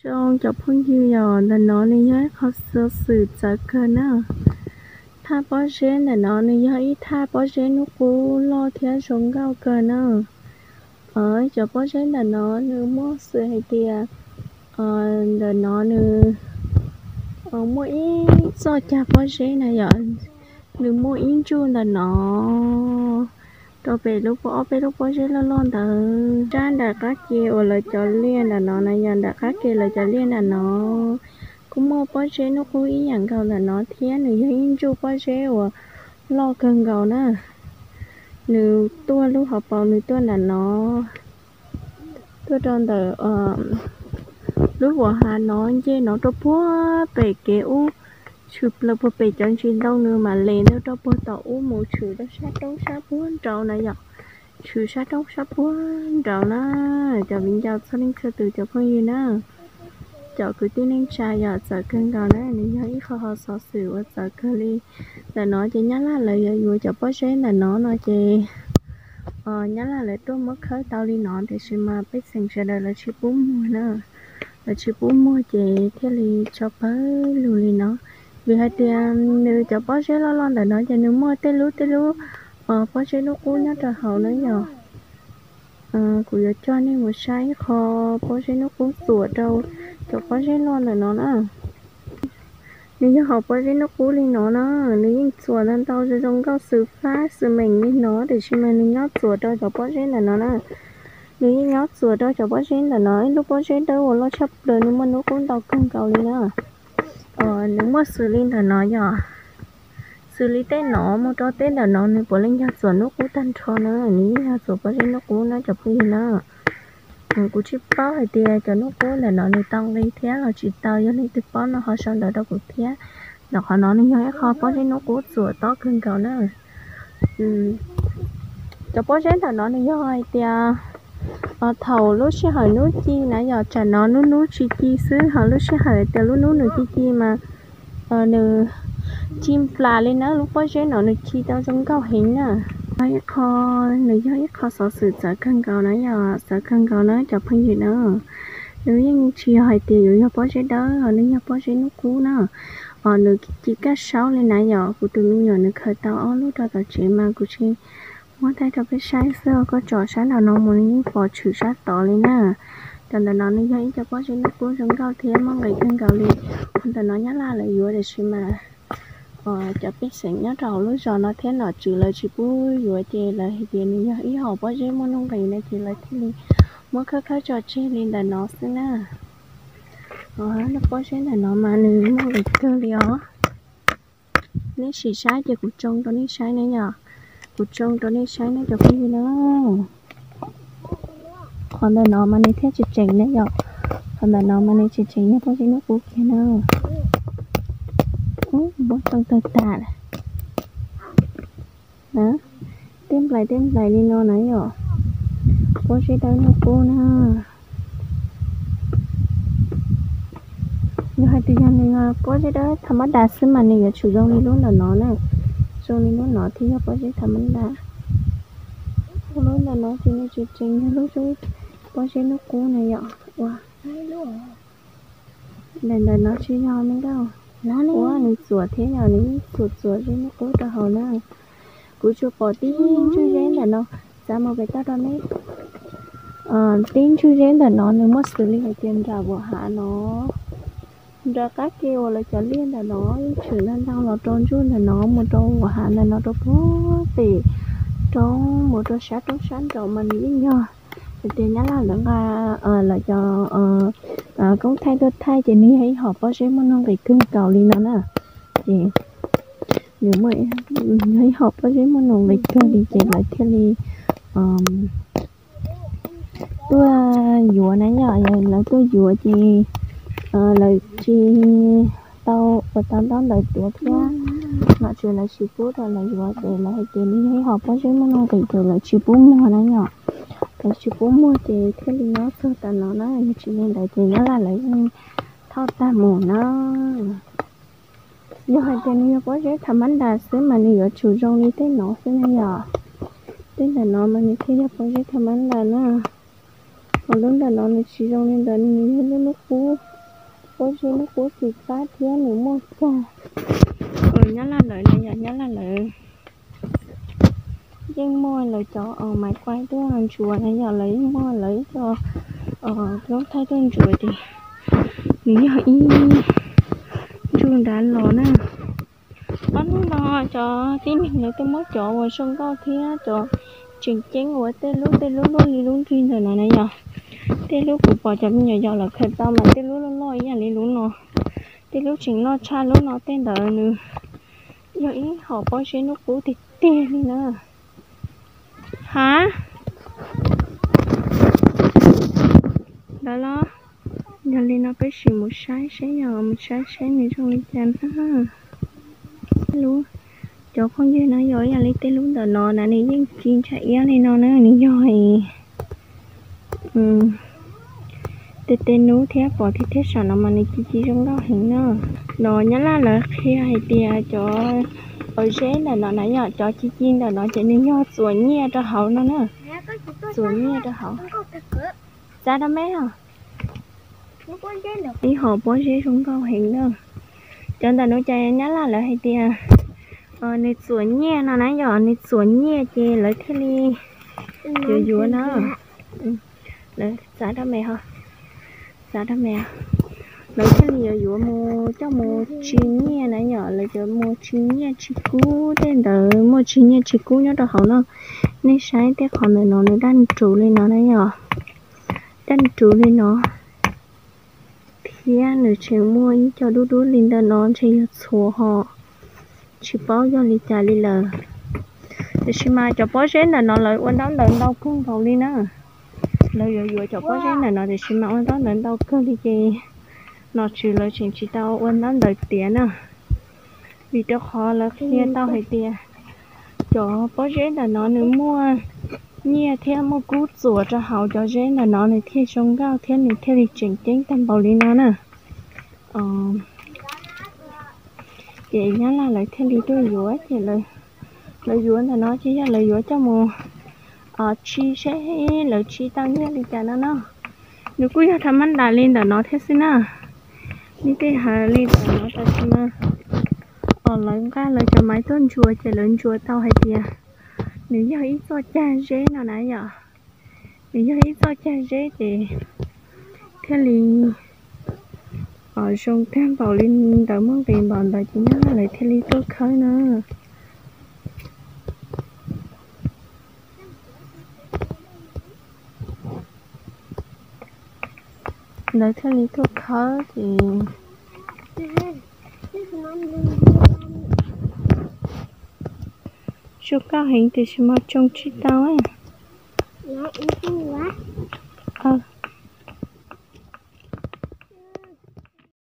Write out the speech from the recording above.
Rau cov phooj ywg, yog ntawm no nws yog ib qho xov xwm txawv kawg na. Thaj pob zeb ntawm no nws yog ib thaj pob zeb hnub qub loj thiab zoo nkauj kawg na. Cov pob zeb ntawm no nws muaj xws hais tias ntawm no nws muaj ib txoj cag pob zeb na yom. Nws muaj ib ntsuj ntawm no rau pem lub pob, ob peb lub pob zeb loj loj ntawd. Sab nram qab ke uas lawv cov liaj ntawm no na, yog nram qab ke lawv cov liaj ntawm no kuj muaj pob zeb hnub qub ib yam nkaus ntawm no thiab. Nws yog ib ntsuj pob zeb uas loj kawg nkaus na. Nws tuaj lub hauv paus nws tuaj ntawm no, tuaj rau ntawm lub vuas hav no, nce no rau puag pem kev ub, tshwm plaws puag pem cov ntsis ntoo nws mam li ntawd rau puag tom ub mus tshwm rau sab roob sab puag nraud na yom. Tshwm sab roob sab puag nraud na. Cov viv ncaus txhua leej txhua tus cov phooj ywg na, cov kwv tij neej tsa, yog txawv kawg nkaus na. Nws yog ib qho xov xwm uas txawv kawg li. Ntawm no ces Nyab Laj lawv yuav yuav cov pob zeb ntawm no no ces Nyab Laj lawv tuaj muab khawb tau li no, tiam sis mas pej xeem sawv daws lawv tsis pub muag na. Lawv tsis pub muag ces thiaj li tso pawg lug li no. Vim hais tias nws cov pob zeb loj loj ntawm no ces nws muaj tej lub tej lub pob zeb hnub qub nyob rau hauv na yom. Kuv yuav coj nej mus saib ib qho pob zeb hnub qub txuam rau cov pob zeb loj ntawm no na. Nws yog hauv pob zeb hnub qub li no na, nws yeej txuam ntau ntau zoo zoo nkauj xwm fab xwm meem li no, tiam sis mas nws nyob txuam rau cov pob zeb ntawm no na. Nws yeej nyob txuam rau cov pob zeb ntawm no, ib lub pob zeb dawb uas loj tshaj plaws, nws muaj hnub qub ntau kawg nkaus li na. Nws muaj xws li ntawm no yom, xws li tej no mus rau tej ntawm no nws puav leej yog txuam hnub qub tag nrho na, nws yeej yog txuam pob zeb hnub qub na cov phooj ywg na. Kuv tsis paub hais tias cov hnub qub ntawm no nws tau nqi thiab los tsis tau, yog leej twg paub no ho sau ntawv rau kuv thiab. Ntawm qhov no nws yog ib qho pob zeb hnub qub txuam tob kawg nkaus na. Cov pob zeb ntawm no nws yog hais tias thaum lub sij hawm hnub ci na yom, tsam no hnub hnub tsis ci xwb, ho lub sij hawm tias lub hnub nws ci ci mas nws ci nplas li na, lub pob zeb no nws ci tau zoo nkauj heev na. Ib qho, nws yog ib qho xov xwm txawv kawg nkaus na yom, txawv kawg nkaus na cov phooj ywg na. Nws yeej tsis yog hais tias yuav yog pob zeb dawb, nws yog pob zeb hnub qub na. Nws ci kaj saub li na yom, kuv tus me nyuam nws khaws tau ob lub rau tom tsev mas kuv tsis muab thaij rau peb saib xwb, koj tsom sab nraum no mus nws yeej pom tshwm sab tod li na. Cov ntawm no nws yog ib co pob zeb hnub qub zoo nkauj thiab muaj nqis kawg nkaus li. Qhov ntawm no Nyab Laj lawv yuav tiam sis mas cov pej xeem nyob rau hauv lub zos no thiab nom tswv lawv tsis pub yuav ces lawv hais tias nws yog ib hom pob zeb muaj nuj nqis no ces lawv thiaj li muab khawb khawb tso tseg li ntawm no xwb na. Lub pob zeb ntawm no mas nws muaj nqis kawg li os. Nej sim saib ces kuv tsoo rau nej saib na yom. Kuv tsoo rau nej saib na cov phooj ywg na. Qhov ntawm no mas nws thiaj tseem tseem na yom. Qhov ntawm no mas nws tseem tseem yog pob zeb hnub qub kiag na. Ub, npua tawg tawg tas. Tej nplais tej nplais li no na yom. Pob zeb dawb hnub qub na. Yog hais tias yog nws pob zeb dawb tham mab das xwb mas nws yuav tsum zoo li lub ntawm no na. Zoo li lub no thiaj yog pob zeb tham mab das. Lub ntawm no ces nws tseem tseem yog lub pob zeb hnub qub na yom. Ua, ntawm ntawm no tsis yog me nkauj. Ua, nws txuam thiab yom, nws yeej txuam txuam zeb hnub qub rau hauv na. Kuv tsuas pom tib ntsuj zeb ntawm no, txav mus pem toj rau nej. Tib ntsuj zeb ntawm no nws muaj xws li hais tias nram vuas hav no, nram qab ke uas lawv cov liaj ntawm no yeej tshwm ntau ntau los rau ntsuj ntawm no mus rau vuas hav ntawm no rau puag pem roob mus rau sab roob sab nraud mas nws yeej yog hais tias Nyab Laj lawv nqa lawv cov koob thaij tuaj thaij ces nws yog ib hom pob zeb muaj nuj nqis kawg nkaus li no na. Ces nws muaj, yog ib hom pob zeb muaj nuj nqis kawg li ces lawv thiaj li tuaj yuav na yom. Lawv tuaj yuav ces lawv tsis tau ua tau ntaub ntawv tuav thiab, nom tswv lawv tsis pub rau lawv yuav ces lawv hais tias nws yog ib hom pob zeb muaj nuj nqis ces lawv tsis pub muag na yom. Lawv tsis pub muag ces thiaj li nyob txog tav no na, yog tsis li ntawd ces Nyab Laj lawv yeej thauj tag mus na. Yog hais tias nws yog pob zeb tham mab das xwb mas nws yuav tsum zoo li tej no xwb na yom. Tej ntawm no mas nws thiaj yog pob zeb tham mab das na. Ho lub ntawm no nws tsis zoo li ntawd, nws yog lub hnub qub. Pob zeb lub qub xim qab thiab nws muaj cag. Nyab Laj lawv no yog Nyab Laj lawv yeej muaj lawv cov maiv quaib tuaj ntsuas na yog lawv yeej muaj lawv ib co noob thaij tuaj ntsuas ces nws yog ib ntsuj nrad los na. Ob hnub no cov tib neeg lawv tuaj muab cov uas zoo nkauj thiab cov tseem ceeb uas tej lub tej lub luaj li lub nrig ntawm no na yog tej lub kuv pom cov me nyuam yaus lawv khaws tau mas tej lub loj loj ib yam li lub no, tej lub tseem loj tshaj lub no tej ntawd nws yog ib hom pob zeb lub qub tiag tiag li na. Ha, ntawd los yog li no peb sim mus saib seb, yog mus saib seb nws zoo li cas na. Lub, cov phooj ywg no yog ib yam li tej lub ntawm no na nws yeej ci ntsa iab li no na nws yog tej tej nub thiab pom thiab thiab saum no mas nws ci ci zoo nkauj heev na. No Nyab Laj lawv qhia hais tias cov zeb ntawm no na yog cov ci ci ntawm no ces nws yog txuam nyiaj rau hauv no na. Txuam nyiaj rau hauv. Xav rau me os. Ib hom pob zeb zoo nkauj heev na. Cov ntawm no ces Nyab Laj lawv hais tias nws txuam nyiaj no na yog nws txuam nyiaj ces lawv thiaj li yuav yuav na. Lawv xav rau me os, xav rau me, lawv thiaj li yuav yuav mus coj mus tsis nyiaj na yom, lawv yuav mus tsis nyiaj tsis kub tej ntawd, muaj tsis nyiaj tsis kub nyob rau hauv no. Nej saib tej qhov ntawm no nws daj nrus li no na yom, daj nrus li no thiab nws tseem muaj ib co dub dub li ntawm no ntshe yog txhuv ho tsis paub yog li cas li lawm. Tiam sis mas cov pob zeb ntawm no lawv ua ntaub ntawv ntau kawg nkaus li na. Lawv yuav yuav cov pob zeb ntawm no tiam sis mas ua ntaub ntawv ntau kawg li ces nom tswv lawv tseem tsis tau ua ntaub ntawv tiav na. Vim rau qhov lawv qhia tau hais tias cov pob zeb ntawm no nws muaj nyiaj thiab muaj kub txuas rau hauv cov zeb ntawm no nws thiaj zoo nkauj thiab nws thiaj li tseem ceeb tag npaum li no na. Ces Nyab Laj lawv thiaj li tuaj yuav ces lawv yuav ntawm no ces yog lawv yuav coj mus tsis seb lawv tsis tau nyiaj li cas no no. Nws kuj yog thav mab ntas li ntawm no thiab xwb na. Nws tej hav li ntawm no tab sis mas lawv nqa lawv cov maiv tuaj ntsuas ces lawv ntsuas tau hais tias nws yog ib txoj cag zeb no na yom. Nws yog ib txoj cag zeb ces thiaj li zoo tag npaum li ntawd, muaj nqis npaum ntawd ces Nyab Laj lawv thiaj li tuaj khawb na. Lawv thiaj li tuaj khawb ces zoo nkauj heev tiam sis mas tsoo tsis tau.